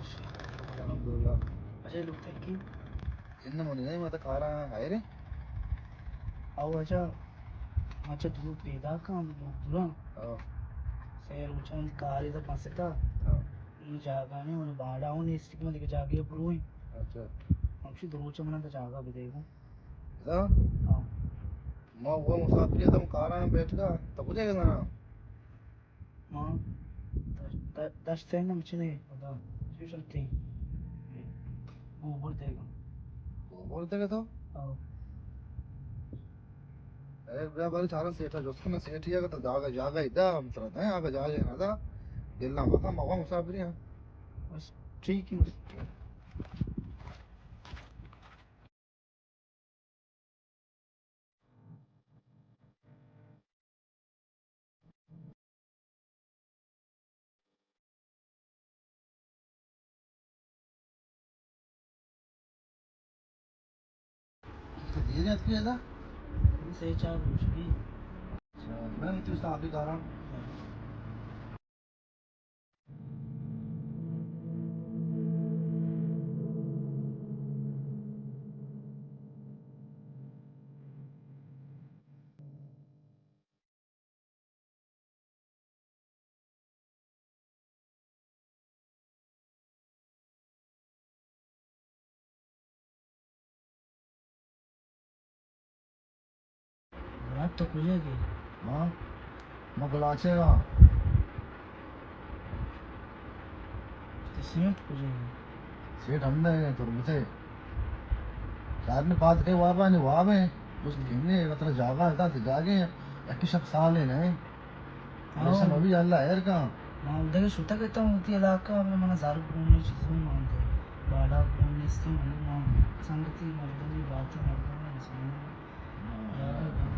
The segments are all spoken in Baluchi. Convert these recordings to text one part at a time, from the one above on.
الحمدللہ۔ اچھا، لوگ تھکی؟ انہ منی نہیں، ما تو کارا آئے رے۔ او اچھا، اچھا، دور پیدا کام، دور دورا۔ ہاں۔ سیر اچھا، کاری تو پستا۔ ہاں۔ جاگہ نہیں، اور باڑا ہوں نہیں، اس کی مجھے جاگہ پروئی۔ اچھا۔ ہمشی دروچ منا تو جاگہ بھی دے گا۔ ہاں؟ ہاں۔ ما وہ مسافری اتم کارا بیٹھ گا، تو کجا گزانا؟ ما د-، د-، دشت ءَ نہ چنے، خدا، چی شرطی؟ گوبر دے گا۔ گوبر دے گا تو؟ ہاں۔ اے بیا بارے چارن سیٹھا جست کنا، سیٹھی اگر تو جاگہ، جاگہ ادا ہم ترا دیں، اگر جاگہ نہ دا، دل نہ مکا، موا مسافری ہاں۔ بس ٹھیک ہے۔ تو دیر اتکی ادا؟ سے چار روچ بی۔ اچھا، من تو صاحب کاراں۔ برات تو کجا گئے؟ ہاں، ما بلاچے گا۔ تو سیٹ کجا گئے؟ سیٹ ہم نے تربتے۔ چار نے پاس کے واب ہے، نہیں واب ہے۔ بس کہنے، مطلب، جاگہ ہے، تو جاگے ہیں۔ ایک شخص سال ہے، نہیں؟ ہاں۔ ایسا نبی اللہ خیر کا۔ ما دگہ شتگ اتاں وتی علاقہ، منا زر گون نے چیزوں مان دے۔ باڑا گون نیستیں، من ما سنگتی مردمی، باتی مردمی، انسان۔ ہاں۔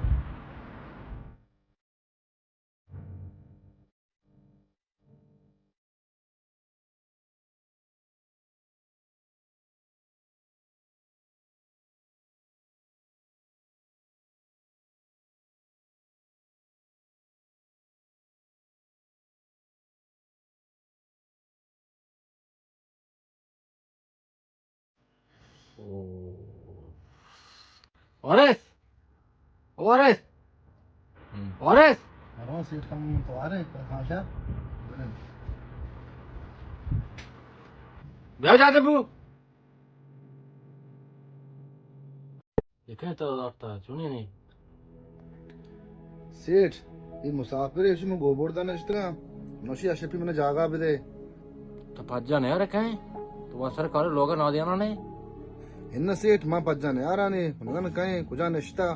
وارث! وارث! ہم۔ وارث! ارو سیٹ کم تو آ رہے، خان شاہ۔ بیا جاتے بو۔ یکے تو دارتا، چونی نہیں۔ سیٹھ، اے مسافر اے، اشی من گوبردا نشتگاں۔ نوشی اشپی من جاگہ بدے۔ تو پجا نیار کہیں؟ تو واسر کارے لوگا نادیانا نے؟ انہ سیٹھ، ما پجا نیارانی، من کہیں کجا نشتا۔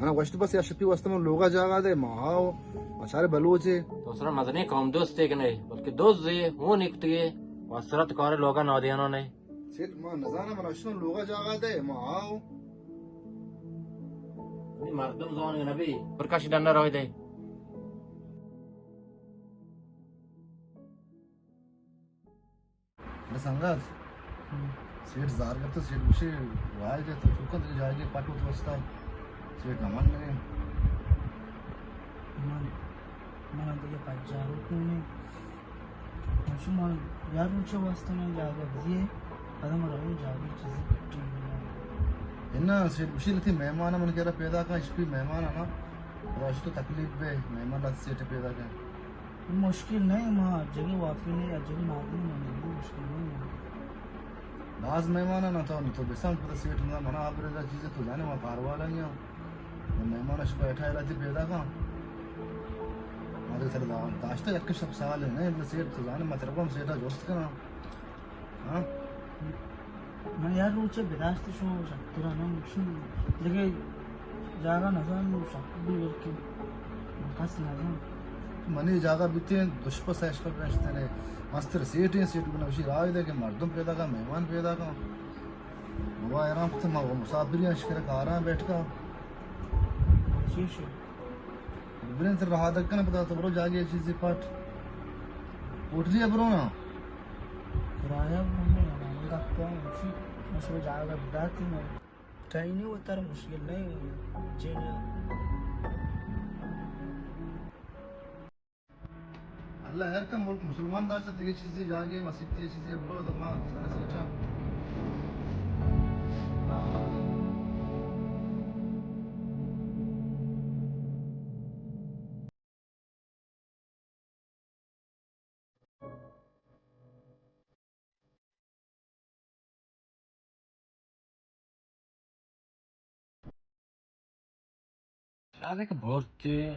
منا گوشت بس اشپی واسطہ من لوگا جاگہ دے، ما آؤ، ما چارے بلوچے۔ تو سرا مزنی قوم دوستے کہ نہیں، بلکہ دوست زی، ہوں نکتگی، واسرت کارے لوگا نادیانا نے۔ سیٹھ، ما نزاناں، من اشتوں لوگا جاگہ دے، ما آؤ۔ نی مردم زوان نبی، پرکاش ڈنڈا روی دے۔ ارے سنگت، ہم۔ سیٹھ زار گپت، سیٹھ گوشے، وائے دے تو چوکا دے جائے گے پٹو تو استا۔ سیٹھ نمان لگے۔ من، من دیگہ پجارو کونی۔ شما یار روچ واسطہ من جاگہ دیے، پدا من روی جاگہ چیزی کٹی۔ اناں سیٹھ گوشی لتی مہمان من کرا پیدا کن، اشپی مہمان آنا، پدا اشی تو تکلیف بے، مہمان لت سیٹھ پیدا کن۔ مشکل نہیں، ما جگہ واقعی نہیں، جگہ نادی من مشکل نہیں۔ باز مہمان آنا تو، تو بسان پدا سیٹھ منا، منا آبرے دا چیز تو جانے ما پاروالا نہیں ہوں۔ مہمان اش بیٹھا ہے، راتی پیدا کن۔ ما تو سر دا-، داشتہ یک شپ سال ہے، نہیں، سیٹھ تو جانے، مطلب ہم سیٹھا جوست کنا۔ ہاں؟ من یار روچے بداشت شو شکترا نہ شو دیگہ جاگہ نزان، شک بھی بلکہ کس نزان۔ منی جاگہ بیتے دشپا سیشپا پیشتنے۔ مستر سیٹھ ہیں، سیٹھ گنا وشی رائے دے کہ مردم پیدا کن، مہمان پیدا کن۔ ما حیران کت، ما مسافری اش کرا کاراں بیٹھکا۔ چی شو؟ برین تر رہا دکن پدا تو برو جاگے چیزی پٹ۔ ہوٹلی برو نا۔ کرایہ بنے نا، من گپ کن، چی؟ مشو جاگہ بداتی نا۔ ٹائنی و تر مشکل نہیں، جی نا۔ اللہ خیر کا، ملک مسلمان داشتہ، دیگه چیزی جاگے مسیت چیزی برو دما سیٹا۔ شاید کہ بورتے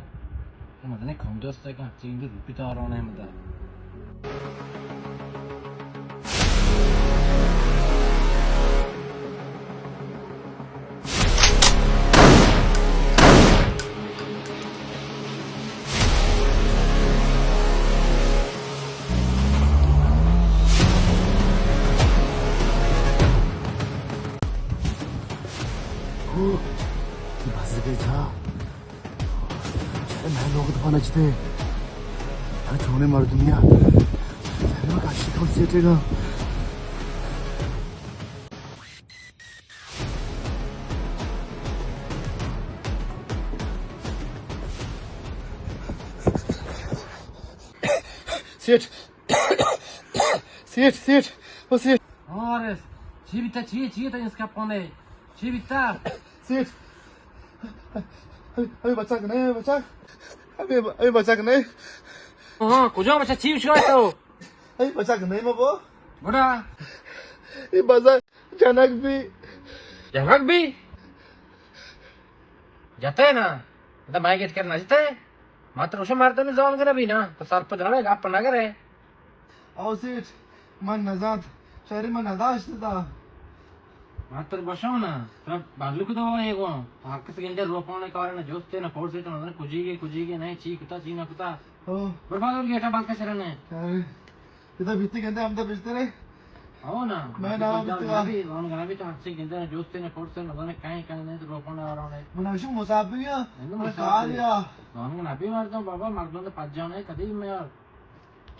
مدنے کم دوست ہے کہ چین روپی تارا نے مدد۔ اوہ، بزگے جا۔ چرے مئے لوگ دپا نچتے۔ ہر چونے مردمیا۔ چرے ما کاشی کم سیٹے گا۔ سیٹ۔ سیٹ، سیٹ، او سیٹ۔ اور چی بیتا، چی، چی تا اس کا پونے؟ چی بیتا؟ سیٹ۔ ابھی، ابھی بچک نہیں، بچک۔ ابھی، ابھی بچک نہیں۔ ہاں، کجا بچا؟ چی بچا تو؟ ابھی بچک نہیں مبو۔ بڑا۔ یہ بازار جنک بھی۔ جنک بھی؟ جتے نا؟ دا مائے گیت کر نہ جتے؟ ما تر اوشے مردم زان گرے بھی نا، تو سر پہ دڑے گپ نہ کرے۔ او سیٹ، من نزانت، شری من نداشت دا۔ ما تر بشو نا، ترا بلو کدو اے گو، ہر کس گندے روپانے کارے نہ جوستے نہ پورسے تو نہ کجی گے، کجی گے نہیں، چی کتا، چی نہ کتا۔ او۔ برباد ہو گیا، بند کا شرن ہے۔ ارے۔ ادا بیتی گندے ہم دا بجتے رے۔ ہو نا۔ میں نام بیتی گا۔ نبی، ہم نبی تو ہنسی گندے جوستے نے پورسے نے، بنے کہیں کہیں نے تو روپن آ رہا ہے۔ من اشو مسافر یا، من کار یا۔ ہم نبی مردم بابا، مردم تو پجانے کدی میں یار۔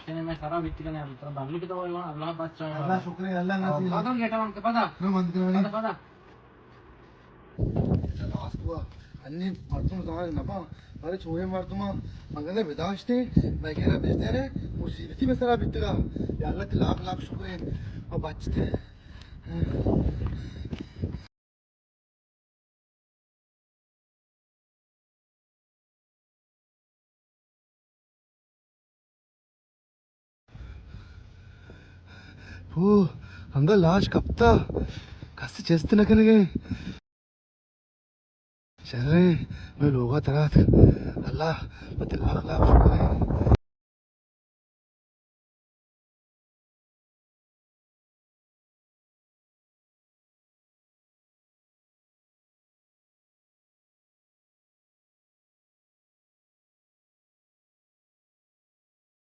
کنے میں سرا بیتی کنے، تو بگلی کی تو اللہ بچا۔ اللہ شکر ہے، اللہ نصیب۔ بدل گیٹا ہم کے پتا۔ نہ بند کرانی۔ پتا، پتا۔ لاس بوا، انی مردم زانگ نہ باں، بلے چوئے مردماں مگلے بداشتے، مئے گرا بجدے رے، مصیبتی میں سرا بیتگا۔ یا اللہ تی لاکھ لاکھ شکر ہے، اور بچتے۔ پو، ہمدا لاش کپتا، کس چست نہ کنگے۔ شریں، میں لوگا ترات۔ اللہ، پہ تی لاکھ لاکھ شکر ہے۔